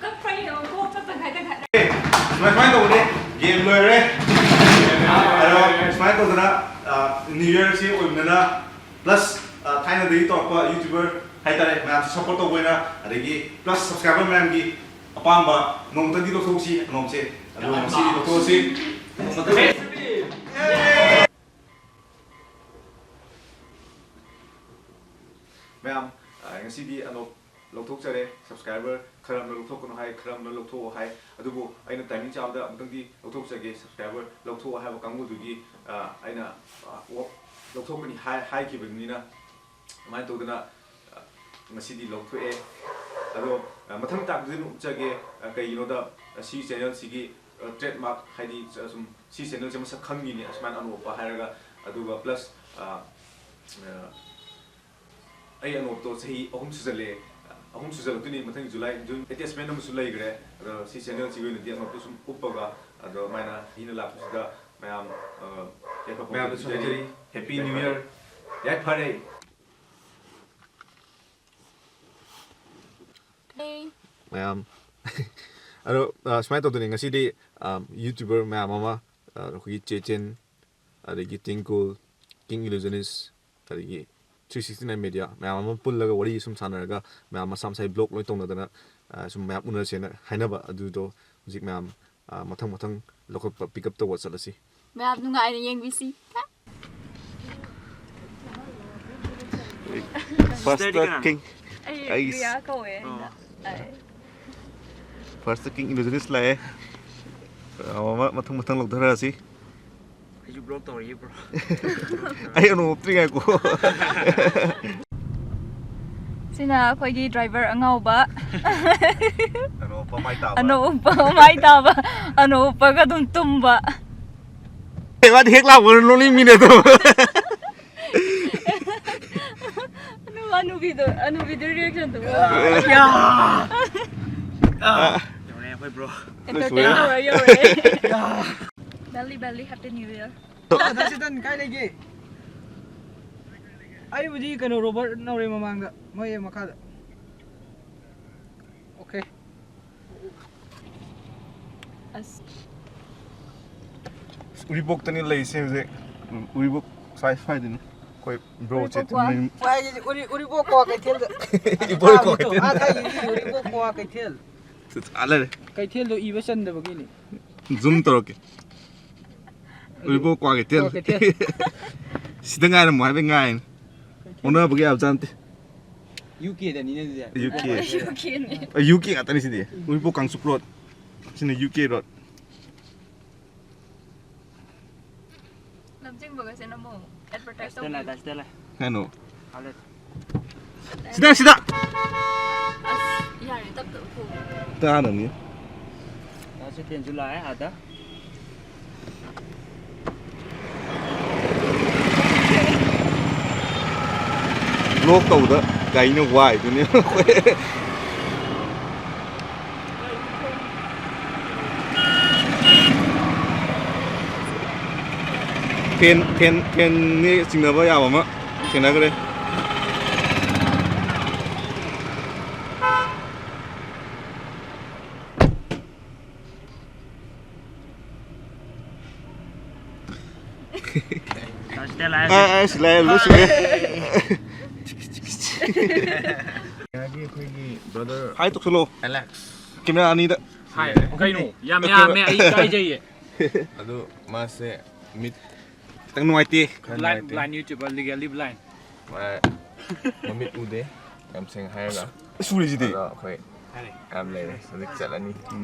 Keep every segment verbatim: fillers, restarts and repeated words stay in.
ꯀꯛꯄ꯭ꯔꯥ ꯌꯦꯡꯉꯣ, ꯀꯣꯛ ꯆꯠꯇ ꯈꯥꯏꯗ ꯈꯥꯏꯗ꯫ ꯁꯨꯃꯥꯏ ꯁꯨꯃꯥꯏꯅ ꯇꯧꯕꯅꯦ, ꯒꯦꯝ ꯂꯣꯏꯔꯦ꯫ ꯑꯗꯣ ꯁꯨꯃꯥꯏꯅ ꯇꯧꯗꯅ, ꯑ, ꯅ꯭ꯌꯨ ꯌꯔꯁꯤ ꯑꯣꯏꯕꯅꯤꯅ, ꯄ꯭ꯂꯁ, ꯑ, ꯊꯥꯏꯅꯗꯒꯤ ꯇꯧꯔꯛꯄ ꯌꯨꯇ꯭ꯌꯨꯕꯔ ꯍꯥꯏꯇꯥꯔꯦ, ꯃꯌꯥꯝꯁꯨ ꯁꯞꯄꯣꯔꯠ ꯇꯧꯕ ꯑꯣꯏꯅ, ꯑꯗꯒꯤ ꯄ꯭ꯂꯁ ꯁꯕꯁꯀ꯭ꯔꯥꯏꯕꯔ ꯃꯌꯥꯝꯒꯤ ꯑꯄꯥꯝꯕ ꯅꯣꯡꯃꯇꯪꯗꯤ ꯂꯧꯊꯣꯛꯁꯤ, ꯑꯅꯣꯞꯁꯦ꯫ ꯑꯗꯣ ꯉꯁꯤꯗꯤ ꯂꯧꯊꯣꯛꯑꯁꯤ꯫ ꯃꯌꯥꯝ, ꯑ, ꯉꯁꯤꯗꯤ ꯑꯅꯣꯞ ꯂꯧꯊꯣꯛꯆꯔꯦ꯫ ꯁꯕꯁꯀ꯭ꯔꯥꯏꯕꯔ ꯈꯔ ꯑꯃꯅ ꯂꯧꯊꯣꯛꯀꯅꯨ ꯍꯥꯏ, ꯈꯔ ꯑꯃꯅ ꯂꯧꯊꯣꯛꯑꯣ ꯍꯥꯏ꯫ ꯑꯗꯨꯕꯨ ꯑꯩꯅ ꯇꯥꯏꯃꯤꯡ ꯆꯥꯕꯗ ꯑꯃꯨꯛꯇꯪꯗꯤ ꯂꯧꯊꯣꯛꯆꯒꯦ꯫ ꯁꯕꯁꯀ꯭ꯔꯥꯏꯕꯔ ꯂꯧꯊꯣꯛꯑꯣ ꯍꯥꯏꯕ ꯀꯥꯡꯕꯨꯗꯨꯒꯤ, ꯑ, ꯑꯩꯅ, ꯑ, ꯋ-, ꯂꯧꯊꯣꯛꯀꯅꯤ ꯍꯥꯏ-, ꯍꯥꯏꯈꯤꯕꯅꯤꯅ, ꯑꯗꯨꯃꯥꯏꯅ ꯇꯧꯗꯅ, ꯑ, ꯉꯁꯤꯗꯤ ꯂꯧꯊꯣꯛꯑꯦ꯫ ꯑꯗꯣ, ꯑ, ꯃꯊꯪ ꯇꯥꯛꯄꯗ ꯑꯗꯨꯝ ꯎꯠꯆꯒꯦ꯫ ꯑ, ꯀꯩꯒꯤꯅꯣꯗ, ꯑ, ꯁꯤ ꯆꯦꯅꯦꯜꯁꯤꯒꯤ, ꯑ, ꯇ꯭ꯔꯦꯗꯃꯥꯔꯛ ꯍꯥꯏꯗꯤ, ꯑ, ꯁꯨꯝ ꯁꯤ ꯆꯦꯅꯦꯜꯁꯦ ꯃꯁꯛ ꯈꯪꯉꯤꯅꯦ, ꯑꯁꯨꯃꯥꯏꯅ ꯑꯅꯣꯞ ꯎꯞꯄ ꯍꯥꯏꯔꯒ꯫ ꯑꯗꯨꯒ ꯄ꯭ꯂꯁ, ꯑ, ꯑ, ꯑꯩ ꯑꯅꯣꯞꯇꯣ ꯆꯍꯤ ꯑꯍꯨꯝ ꯁꯨꯖꯜꯂꯛꯑꯦ꯫ ꯑꯍꯨꯝ ꯁꯨꯖꯜꯂꯛꯇꯣꯏꯅꯤ ꯃꯊꯪ ꯖꯨꯂꯥꯏ, ꯖꯨꯟ꯫ ꯑꯦꯇꯦꯆꯃꯦꯟ ꯑꯃꯁꯨ ꯂꯩꯈ꯭ꯔꯦ꯫ ꯑꯗꯣ ꯁꯤ ꯆꯦꯅꯦꯜꯁꯤꯒꯤ ꯑꯣꯏꯅꯗꯤ ꯑꯅꯣꯞꯇꯣ ꯁꯨꯝ ꯎꯞꯄꯒ, ꯑꯗꯣ ꯑꯗꯨꯃꯥꯏꯅ ꯍꯤꯅ ꯂꯥꯛꯄꯁꯤꯗ ꯃꯌꯥꯝ, ꯑ, ꯌꯥꯏꯐ ꯄꯥꯎꯖꯦꯜ ꯃꯌꯥꯝꯗꯁꯨ ꯄꯤꯖꯔꯤ꯫ ꯍꯥꯏꯖꯔꯤ, Happy New Year꯫ ꯌꯥꯏꯐꯔꯦ꯫ ꯃꯌꯥꯝ꯫ ꯑꯗꯣ, ꯑ, ꯁꯨꯃꯥꯏꯅ ꯇꯧꯗꯣꯏꯅꯤ ꯉꯁꯤꯗꯤ, ꯑ, ꯌꯨꯇ꯭ꯌꯨꯕꯔ ꯃꯌꯥꯝ ꯑꯃ, ꯑ, ꯑꯩꯈꯣꯏꯒꯤ ꯆꯦꯆꯦꯟ, ꯑꯗꯒꯤ ꯇꯤꯡꯀꯨꯜ, ꯀꯤꯡ ꯏꯂꯨꯖꯅꯤꯁ, ꯑꯗꯒꯤ ꯊ꯭ꯔꯤ ꯁꯤꯛꯁꯇꯤ ꯅꯥꯏꯟ ꯃꯦꯗꯤꯌꯥ ꯃꯌꯥꯝ ꯑꯃ ꯄꯨꯜꯂꯒ ꯋꯥꯔꯤ ꯁꯨꯝ ꯁꯥꯟꯅꯔꯒ ꯃꯌꯥꯝ ꯃꯁꯥ ꯃꯁꯥꯒꯤ ꯕ꯭ꯂꯣꯛ ꯂꯣꯏ ꯇꯧꯅꯗꯅ, ꯑ, ꯁꯨꯝ ꯃꯌꯥꯝ ꯎꯅꯁꯦꯅ ꯍꯥꯏꯅꯕ ꯑꯗꯨꯗꯣ ꯍꯧꯖꯤꯛ ꯃꯌꯥꯝ, ꯑ, ꯃꯊꯪ ꯃꯊꯪ ꯂꯧꯈꯠꯄ, ꯄꯤꯛ ꯑꯞ ꯇꯧꯕ ꯆꯠꯂꯁꯤ꯫ ꯃꯌꯥꯝ ꯅꯨꯡꯉꯥꯏꯅ ꯌꯦꯡꯕꯤꯁꯤ꯫ ꯐꯥꯔꯁꯇ ꯀꯤꯡ, ꯑꯩ ꯑꯩ ꯔꯤꯌꯥ ꯀꯧꯋꯦ꯫ ꯑꯣ꯫ ꯑꯩ ꯐꯥꯔꯁꯇ ꯀꯤꯡ ꯏꯂꯨꯖꯅꯤꯁ ꯂꯥꯛꯑꯦ꯫ ꯑꯃ ꯃꯊꯪ ꯃꯊꯪ ꯂꯧꯊꯔꯛꯑꯁꯤ꯫ ꯑꯩꯁꯨ ꯕ꯭ꯂꯣꯛ ꯇꯧꯔꯤꯌꯦ, ꯕ꯭ꯔꯣ꯫ ꯑꯩ ꯑꯅꯣꯞ ꯎꯞꯇ꯭ꯔꯤ, ꯉꯥꯏꯈꯣ꯫ ꯁꯤꯅ ꯑꯩꯈꯣꯏꯒꯤ ꯗ꯭ꯔꯥꯏꯚꯔ ꯑꯉꯥꯎꯕ꯫ ꯑꯅꯣꯞ ꯎꯞꯄ ꯃꯥꯏ ꯇꯥꯕ꯫ ꯑꯅꯣꯞ ꯎꯞꯄ ꯃꯥꯏ ꯇꯥꯕ꯫ ꯑꯅꯣꯞ ꯎꯞꯄꯒ ꯑꯗꯨꯝ ꯇꯨꯝꯕ꯫ ꯑꯦ, ꯃꯥꯗꯤ ꯍꯦꯛ ꯂꯥꯛꯄꯒ ꯅꯣꯛꯅꯤꯡꯕꯤꯅꯦ ꯑꯗꯨꯝ꯫ ꯑꯅꯨ-, ꯑꯅꯨꯕꯤꯗꯣ, ꯑꯅꯨꯕꯤꯗꯣ ꯔꯤꯌꯦꯛꯁꯟꯗꯣ꯫ ꯌꯥ! ꯑꯥ, ꯌꯧꯔꯦ ꯑꯩꯈꯣꯏ ꯕ꯭ꯔꯣ꯫ ꯑꯦꯟꯇꯔꯇꯦꯟ ꯇꯧꯔ ꯌꯧꯔꯛꯑꯦ꯫ ꯌꯥ! Valley, valley, Happy New Year꯫ ꯑꯣ, ꯗꯥ ꯆꯦꯇꯟ ꯀꯥꯏ ꯂꯩꯒꯦ? ꯑꯩꯕꯨꯗꯤ ꯀꯩꯅꯣ, ꯔꯣꯕꯔꯠ ꯅꯧꯔꯦ ꯃꯃꯥꯡꯗ, ꯃꯣꯏ ꯃꯈꯥꯗ꯫ ꯑꯣꯀꯦ꯫ ꯑꯁ꯫ ꯎꯔꯤꯄꯣꯛꯇꯅꯤ ꯂꯩꯔꯤꯁꯦ ꯍꯧꯖꯤꯛ꯫ ꯎꯔꯤꯄꯣꯛ ꯁ꯭ꯋꯥꯏ ꯁ꯭ꯋꯥꯏꯗꯅꯤ꯫ ꯑꯩꯈꯣꯏ ꯕ꯭ꯔꯣ ꯆꯦ ꯎꯔꯤꯄꯣꯛ ꯀ꯭ꯋꯥ꯫ ꯎꯔꯤꯄꯣꯛ ꯀ꯭ꯋꯥ ꯀꯩꯊꯦꯜꯗ꯫ ꯏꯕꯣꯏ ꯀ꯭ꯋꯥ ꯀꯩꯊꯦꯜ꯫ ꯑꯥ, ꯊꯥꯏꯅꯒꯤ ꯎꯔꯤꯄꯣꯛ ꯀ꯭ꯋꯥ ꯀꯩꯊꯦꯜ꯫ ꯆꯠꯂꯔꯦ꯫ ꯀꯩꯊꯦꯜꯗꯣ ꯏꯕ ꯆꯟꯗꯕꯒꯤꯅꯤ꯫ ꯖꯨꯝ ꯇꯧꯔꯛꯀꯦ꯫ ꯎꯔꯤꯄꯣꯛ ꯀ꯭ꯋꯥ ꯀꯩꯊꯦꯜ꯫ ꯀ꯭ꯋꯥ ꯀꯩꯊꯦꯜ꯫ ꯁꯤꯗ ꯉꯥꯏꯔꯝꯃꯣ ꯍꯥꯏꯕꯩ ꯉꯥꯏꯅꯤ꯫ ꯑꯣꯟꯅꯕꯒ ꯌꯥꯕꯖꯥꯠ ꯅꯠꯇꯦ꯫ ꯌꯨ ꯀꯦꯗꯅꯤꯅꯦ ꯑꯗꯨꯗꯤ꯫ U K. ꯌꯨ ꯀꯦꯅꯤ꯫ ꯌꯨ ꯀꯦ ꯉꯥꯛꯇꯅꯤ ꯁꯤꯗꯤ꯫ ꯎꯔꯤꯄꯣꯛ ꯀꯥꯡꯆꯨꯞ ꯔꯣꯗ꯫ ꯁꯤꯅ ꯌꯨ ꯀꯦ ꯔꯣꯗ꯫ ꯂꯝꯖꯤꯡꯕꯒꯁꯦ ꯅꯝꯃꯣ꯫ ꯑꯦꯗꯚꯔꯇꯥꯏꯁ ꯇꯧꯕꯤꯌꯨ꯫ ꯀꯩꯅꯣ? ꯁꯤꯗ, ꯁꯤꯗ! ꯑꯁ, ꯌꯥꯔꯦ, ꯇꯞ ꯇꯞ ꯊꯣꯡꯉꯣ꯫ ꯇꯥꯗꯕꯅꯤ꯫ ꯁꯦ ꯇ꯭ꯔꯦꯟꯁꯨ ꯂꯥꯛꯑꯦ ꯑꯥꯗ꯫ ꯕ꯭ꯂꯣꯛ ꯇꯧꯕꯗ ꯒꯥꯔꯤꯅ ꯋꯥꯏꯗꯨꯅꯦ ꯑꯩꯈꯣꯏ꯫ ꯐꯦꯟ, ꯐꯦꯟ, ꯐꯦꯟꯅꯤ ꯆꯤꯡꯅꯕ ꯌꯥꯕ ꯑꯃ ꯊꯦꯡꯅꯈ꯭ꯔꯦ꯫ ꯑ, ꯑ, ꯁꯤ ꯂꯥꯛꯑꯦ, ꯂꯣꯏ ꯁꯨꯔꯦ꯫ ꯑꯩꯈꯣꯏꯒꯤ ꯕ꯭ꯔꯗꯔ ꯍꯥꯏ ꯇꯧꯁꯜꯂꯣ꯫ ꯑꯦꯂꯦꯛꯁ꯫ ꯀꯦꯃꯦꯔꯥ ꯑꯅꯤꯗ꯫ ꯍꯥꯏ ꯀꯩꯅꯣ? ꯌꯥꯝ ꯌꯥꯝꯃꯦ, ꯑꯩ ꯏꯀꯥꯏꯖꯩꯌꯦ꯫ ꯑꯗꯨ ꯃꯥꯁꯦ ꯃꯤꯠ ꯈꯤꯇꯪ ꯅꯨꯡꯉꯥꯏꯇꯦ꯫ ꯈꯔ Blind, ꯅꯨꯡꯉꯥꯏꯇꯦ꯫ Blind YouTuber, legally blind. ꯃꯥ ꯃꯃꯤꯠ ꯎꯗꯦ꯫ ꯌꯥꯝ ꯁꯦꯡꯅ ꯍꯥꯏꯔꯒ꯫ ꯁꯨꯔꯤꯁꯤꯗꯤ꯫ ꯑꯗꯣ ꯑꯩꯈꯣꯏ ꯍꯥꯏꯔꯦ꯫ ꯌꯥꯝ ꯂꯩꯔꯦ꯫ ꯍꯧꯖꯤꯛ ꯆꯠꯂꯅꯤ꯫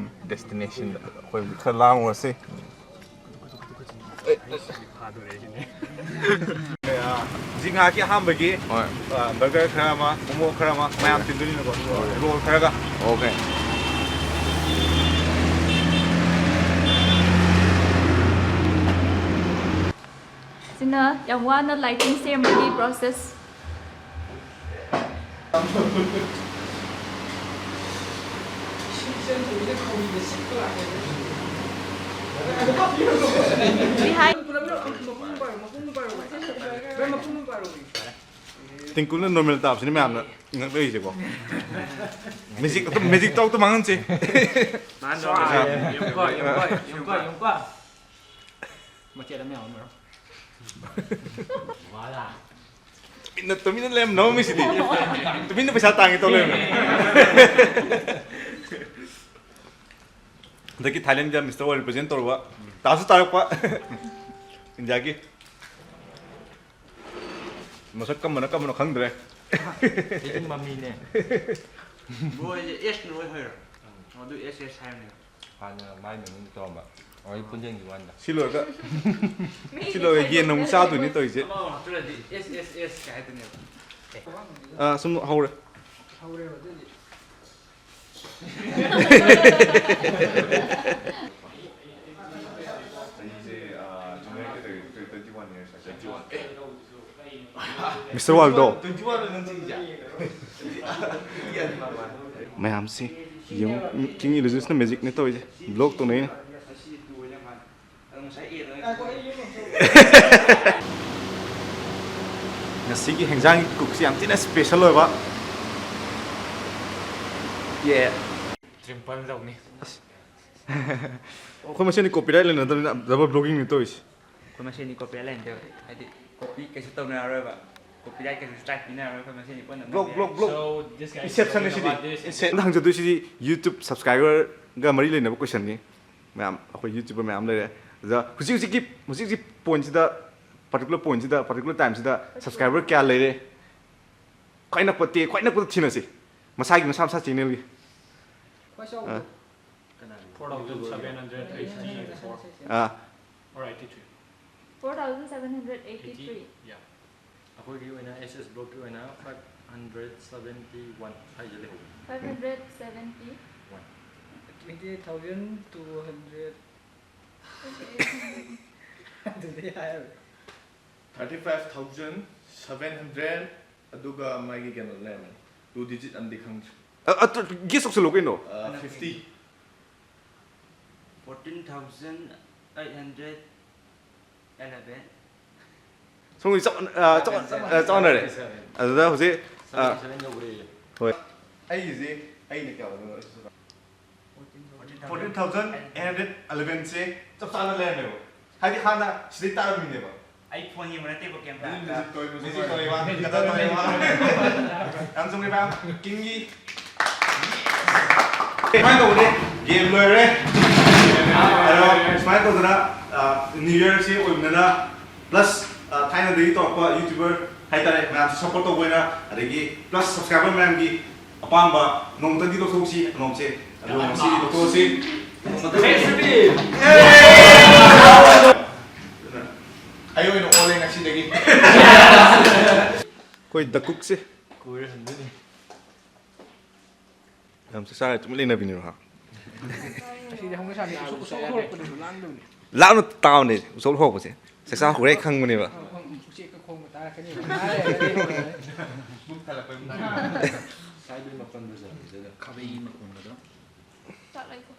ꯗꯦꯁꯇꯤꯅꯦꯁꯟꯗ ꯑꯩꯈꯣꯏ ꯈꯔ ꯂꯥꯡꯉꯨꯔꯁꯦ꯫ ꯍꯧꯖꯤꯛ ꯉꯥꯏꯍꯥꯛꯀꯤ ꯑꯍꯥꯟꯕꯒꯤ ꯍꯣꯏ꯫ ꯕꯔꯒꯔ ꯈꯔ ꯑꯃ, ꯃꯣꯃꯣ ꯈꯔ ꯑꯃ, ꯃꯌꯥꯝ ꯇꯤꯟꯗꯣꯏꯅꯤꯅꯀꯣ꯫ ꯔꯣꯜ ꯈꯔꯒ꯫ ꯑꯣꯀꯦ꯫ ꯁꯤꯅ ꯌꯥꯝ ꯋꯥꯅ ꯂꯥꯏꯇꯤꯡ ꯁꯦꯝꯕꯒꯤ ꯄ꯭ꯔꯣꯁꯦꯁ꯫ Behind. ꯇꯤꯡꯀꯨꯅ ꯅꯣꯔꯃꯦꯜ ꯇꯥꯕꯁꯤꯅ ꯃꯌꯥꯝꯅ ꯉꯛꯂꯛꯏꯁꯦꯀꯣ꯫ ꯃꯦꯖꯤꯛ ꯑꯗꯨꯝ, ꯃꯦꯖꯤꯛ ꯇꯧꯗ ꯃꯥꯡꯍꯟꯁꯤ꯫ ꯃꯥꯅ ꯌꯦꯡꯉꯨꯀꯣ, ꯌꯦꯡꯉꯨꯀꯣ, ꯌꯦꯡꯉꯨꯀꯣ, ꯌꯦꯡꯉꯨꯀꯣ꯫ ꯃꯆꯦꯠ ꯑꯃ ꯌꯥꯎꯔꯝꯃꯔꯣꯏ꯫ ꯇꯨꯃꯤꯟꯅ, ꯇꯨꯃꯤꯟꯅ ꯂꯩꯔꯝꯅꯕ ꯃꯤꯁꯤꯗꯤ꯫ ꯇꯨꯃꯤꯟꯅ ꯄꯩꯁꯥ ꯇꯥꯡꯒꯦ ꯇꯧ ꯂꯩꯔꯝꯃꯦ꯫ ꯍꯟꯗꯛꯀꯤ ꯊꯥꯏꯂꯦꯟꯗ ꯃꯤꯁꯇꯔ ꯋꯥꯔꯜ ꯔꯤꯄ꯭ꯔꯖꯦꯟ ꯇꯧꯔꯨꯕ, ꯇꯥꯁꯨ ꯇꯥꯔꯛꯄ, ꯏꯟꯗꯤꯌꯥꯒꯤ꯫ ꯃꯁꯛ ꯀꯝꯕꯅ ꯀꯝꯕꯅꯣ ꯈꯪꯗ꯭ꯔꯦ꯫ ꯑꯩꯗꯤ ꯃꯃꯤꯅꯦ꯫ ꯕ꯭ꯔꯣ, ꯑꯩꯁꯦ ꯑꯦꯁ ꯅꯣꯏ ꯍꯣꯏꯔꯣ? ꯑꯗꯨ ꯑꯦꯁ ꯑꯦꯁ ꯍꯥꯏꯕꯅꯦ꯫ ꯍꯥꯟꯅ ꯃꯥꯏ ꯃꯃꯤꯡ ꯇꯧꯔꯝꯕ꯫ ꯑꯣ, ꯑꯩ ꯄꯨꯟꯖꯟꯈꯤꯕ ꯋꯥꯅꯤꯗ꯫ ꯁꯤ ꯂꯣꯏꯔꯒ, ꯁꯤ ꯂꯣꯏꯔꯒ ꯌꯦꯟ ꯑꯃꯨꯛ ꯆꯥꯗꯣꯏꯅꯦ ꯇꯧꯔꯤꯁꯦ꯫ ꯑꯃꯃꯨꯛ ꯍꯥꯞꯆꯤꯜꯂꯗꯤ ꯑꯦꯁ ꯑꯦꯁ ꯑꯦꯁ ꯀꯥꯏ ꯍꯥꯏꯗꯣꯏꯅꯦꯕ꯫ ꯑꯥ, ꯁꯨꯝ ꯍꯧꯔꯦ꯫ ꯍꯧꯔꯦꯕ ꯑꯗꯨꯗꯤ꯫ ꯆꯍꯤꯁꯦ, ꯑꯥ, junior category twenty one years ꯍꯥꯏꯁꯦ꯫ ꯃꯤꯁꯇꯔ ꯋꯥꯔꯜꯗꯣ꯫ ꯃꯌꯥꯝꯁꯤ ꯌꯦꯡꯉꯨ, ꯀꯤꯡ ꯏꯂꯤꯖꯤꯁꯅ ꯃꯦꯖꯤꯛꯅꯦ ꯇꯧꯔꯤꯁꯦ, ꯕ꯭ꯂꯣꯛ ꯇꯧꯅꯩꯅꯦ꯫ ꯉꯁꯤꯒꯤ ꯍꯦꯟꯖꯥꯡꯒꯤ ꯀꯨꯛꯁꯤ ꯌꯥꯝ ꯊꯤꯅ ꯏꯁꯄꯦꯁꯦꯜ ꯑꯣꯏꯕ꯫ ꯌꯦ꯫ ꯇ꯭ꯔꯤꯝꯄꯜ ꯇꯧꯅꯤ꯫ ꯑꯩꯈꯣꯏ ꯃꯁꯦꯟꯗꯤ ꯀꯣꯄꯤꯔꯥꯏꯠ ꯂꯩꯅꯗꯕꯅꯤꯅ ꯗꯕꯜ ꯕ꯭ꯂꯣꯒꯤꯡꯅꯤ ꯇꯧꯔꯤꯁꯦ꯫ ꯑꯩꯈꯣꯏ ꯃꯁꯦꯟꯗꯤ ꯀꯣꯄꯤꯔꯥꯏꯠ ꯂꯩꯅꯗꯦꯕ, ꯍꯥꯏꯗꯤ ꯀꯣꯄꯤ ꯀꯩꯁꯨ ꯇꯧꯅꯔꯔꯣꯏꯕ, ꯀꯣꯄꯤꯔꯥꯏꯠ ꯀꯩꯁꯨ ꯁ꯭ꯇ꯭ꯔꯥꯏꯛ ꯄꯤꯅꯔꯔꯣꯏ, ꯑꯩꯈꯣꯏ ꯃꯁꯦꯟꯗꯤ ꯄꯨꯟꯅ ꯕ꯭ꯂꯣꯛ, ꯉꯝꯃꯦ꯫ Block, block. So, this guy is Inception ꯅꯦ talking ꯁꯤꯗꯤ꯫ About this. Inception꯫ ꯑꯩꯅ ꯍꯪꯖꯗꯣꯏꯁꯤꯗꯤ YouTube ꯁꯕꯁꯀ꯭ꯔꯥꯏꯕꯔꯒ ꯃꯔꯤ ꯂꯩꯅꯕ ꯀꯣꯏꯁꯟꯅꯤ꯫ ꯃꯌꯥꯝ, ꯑꯩꯈꯣꯏ YouTuber ꯃꯌꯥꯝ ꯂꯩꯔꯦ꯫ ꯑꯗ ꯍꯧꯖꯤꯛ ꯍꯧꯖꯤꯛꯀꯤ, ꯍꯧꯖꯤꯛ ꯍꯧꯖꯤꯛ ꯄꯣꯏꯟꯠꯁꯤꯗ, ꯄꯥꯔꯇꯤꯀꯨꯂꯔ ꯄꯣꯏꯟꯠꯁꯤꯗ, ꯄꯥꯔꯇꯤꯀꯨꯂꯔ ꯇꯥꯏꯝꯁꯤꯗ ꯁꯕꯁꯀ꯭ꯔꯥꯏꯕꯔ ꯀꯌꯥ ꯂꯩꯔꯦ? ꯈ꯭ꯋꯥꯏ ꯅꯛꯄ ꯇꯦ-, ꯈ꯭ꯋꯥꯏ ꯅꯛꯄꯗ ꯊꯤꯅꯁꯤ꯫ ꯃꯁꯥꯒꯤ, ꯃꯁꯥ ꯃꯁꯥ ꯆꯦꯅꯦꯜꯒꯤ꯫ ꯈ꯭ꯋꯥꯏ ꯆꯥꯎꯕ꯫ ꯑꯥ꯫ ꯀꯅꯥꯒꯤ? Four thousand seven hundred eighty-four ah. Or eighty-three? Four thousand seven hundred eighty-three꯫ Eighty? Yeah. ꯑꯩꯈꯣꯏꯒꯤ ꯑꯣꯏꯅ ꯑꯦꯁ ꯑꯦꯁ ꯕ꯭ꯂꯣꯛꯀꯤ ꯑꯣꯏꯅ five hundred seventy one ꯍꯥꯏꯁꯦ ꯂꯩꯍꯧꯕꯅꯤ꯫ Five hundred seventy one. Twenty eight thousand two hundred. ꯑꯗꯨꯗꯤ ꯍꯥꯏꯔꯣꯏ꯫ Thirty five thousand seven hundred, ꯑꯗꯨꯒ ꯃꯥꯒꯤ ꯀꯩꯅꯣ ꯂꯩꯔꯝꯃꯅꯤ, two digit ꯑꯃꯗꯤ ꯈꯪꯗ꯭ꯔꯦ꯫ ꯑ, ꯑ, ꯇ-, guess ꯇꯧꯁꯜꯂꯣ ꯀꯩꯅꯣ꯫ ꯑ, fifty꯫ Fourteen thousand eight hundred eleven. ꯁꯣꯝꯒꯤ ꯆꯞ ꯑ, ꯆꯞ ꯑ, ꯆꯞ ꯃꯥꯟꯅꯔꯦ꯫ ꯑꯗꯨꯗ ꯍꯧꯖꯤꯛ ꯑ, ꯍꯣꯏ꯫ ꯑꯩꯒꯤꯁꯦ, ꯑꯩꯅ ꯀꯌꯥ ꯑꯣꯏꯗꯣꯏꯅꯣ? Fourteen thousand eight hundred eleven ꯁꯦ ꯆꯞ ꯆꯥꯅ ꯂꯩꯔꯝꯃꯦꯕ꯫ ꯍꯥꯏꯗꯤ ꯍꯥꯟꯅ ꯁꯤꯗꯩ ꯇꯥꯔꯝꯃꯤꯅꯦꯕ꯫ ꯑꯩ ꯐꯣꯟ ꯌꯦꯡꯕ ꯅꯠꯇꯦꯕ ꯀꯩꯝꯇ꯫ Music ꯇꯧꯔꯤꯕ, ꯀꯩꯅꯣ ꯇꯧꯔꯤꯕ꯫ ꯌꯥꯝ ꯆꯨꯝꯃꯦ ꯃꯌꯥꯝ꯫ ꯀꯤꯡꯒꯤ ꯁꯨꯃꯥꯏꯅ ꯇꯧꯕꯅꯦ, ꯒꯦꯝ ꯂꯣꯏꯔꯦ꯫ ꯑꯗꯣ ꯁꯨꯃꯥꯏꯅ ꯇꯧꯗꯅ, ꯑ, New Year ꯁꯤ ꯑꯣꯏꯕꯅꯤꯅ, plus, ꯑ, ꯊꯥꯏꯅꯗꯒꯤ ꯇꯧꯔꯛꯄ YouTuber ꯍꯥꯏꯇꯥꯔꯦ, ꯃꯌꯥꯝꯁꯨ support ꯇꯧꯕ ꯑꯣꯏꯅ, ꯑꯗꯒꯤ plus subscriber ꯃꯌꯥꯝꯒꯤ ꯑꯄꯥꯝꯕ ꯅꯣꯡꯃꯇꯪꯗꯤ ꯂꯧꯊꯣꯛꯁꯤ, ꯑꯅꯣꯝꯁꯦ꯫ ꯑꯗꯨ ꯉꯁꯤꯗꯤ ꯂꯧꯊꯣꯛꯑꯁꯤ꯫ ꯑꯩ ꯑꯣꯏꯅ ꯑꯣꯜꯂꯦ ꯉꯁꯤꯗꯒꯤ꯫ ꯑꯩꯈꯣꯏ ꯗ ꯀꯨꯛꯁꯦ꯫ ꯌꯥꯝ ꯆꯥꯛ ꯆꯥꯔ ꯇꯨꯃꯤꯟ ꯂꯩꯅꯕꯤꯅꯦꯕ, ꯍꯥ? ꯑꯁꯤꯗꯤ ꯍꯧꯅ ꯁꯥꯅꯤ, ꯎꯁꯣꯞ, ꯎꯁꯣꯞ ꯍꯧꯔꯛꯄꯗꯁꯨ ꯂꯥꯡꯗꯕꯅꯤ꯫ ꯂꯥꯞꯅ ꯇꯥꯕꯅꯦ, ꯎꯁꯣꯞ ꯍꯧꯔꯛꯄꯁꯦ꯫ ꯆꯥꯛ ꯆꯥ ꯍꯧꯔꯦ ꯈꯪꯕꯅꯦꯕ꯫ ꯎꯆꯦꯛꯀ ꯈꯣꯡꯕ ꯇꯥꯔꯛꯀꯅꯦꯕ꯫ ꯄꯨꯛ ꯊꯜꯂꯛꯄꯩ ꯃꯇꯥꯡ꯫ ꯁꯥꯏꯗꯨꯏ ꯃꯈꯣꯟꯗꯨꯁꯨ꯫ ꯈꯥꯕꯩ ꯃꯈꯣꯟꯒꯗꯣ꯫ ꯆꯥꯛ ꯂꯩꯀꯣ꯫